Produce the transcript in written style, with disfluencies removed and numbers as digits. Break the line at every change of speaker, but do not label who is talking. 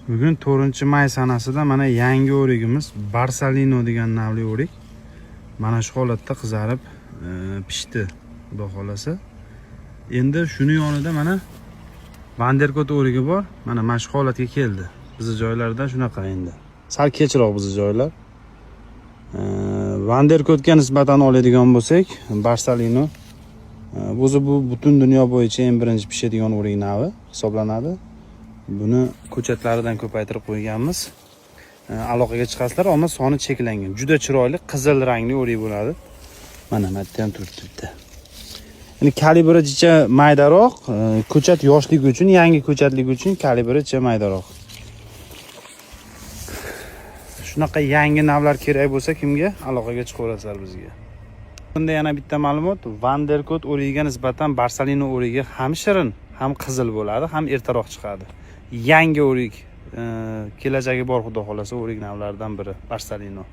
Bugun 4 may sanasida mana yangi o'rigimiz, Barsalino degan navli o'rik mana shu holatda qizarib pishdi, xudo xohlasa. Endi shuni yonida mana Vanderkot o'rigi bor. Mana shu holatga keldi. Bizni joylarda shunaqa endi. Sal kechroq bizni joylar. Vanderkotga nisbatan oladigan bo'lsak, Barsalino o'zi bu butun dunyo bo'yicha eng birinchi pishadigan o'rik navi hisoblanadi. Buni ko'chatlaridan ko'paytirib qo'yganmiz. Aloqaga chiqasizlar, ammo soni cheklangan. Juda chiroyli qizil rangli o'rik bo'ladi. Mana bu yerda ham turibdi bitta. Endi kalibri jicha maydaroq, ko'chat yoshligi uchun, yangi ko'chatligi uchun kalibri jicha maydaroq. Shunaqa yangi navlar kerak bo'lsa kimga, aloqaga chiqaverasizlar bizga. Bunda yana bitta ma'lumot: Vanderkot o'rigiga nisbatan Barsalino o'rigi ham shirin, ham qizil bo'ladi, ham ertaroq chiqadi. Yangi o'rik, kelajagi bor, xudo xohlasa, o'rik navlaridan biri Barsalino.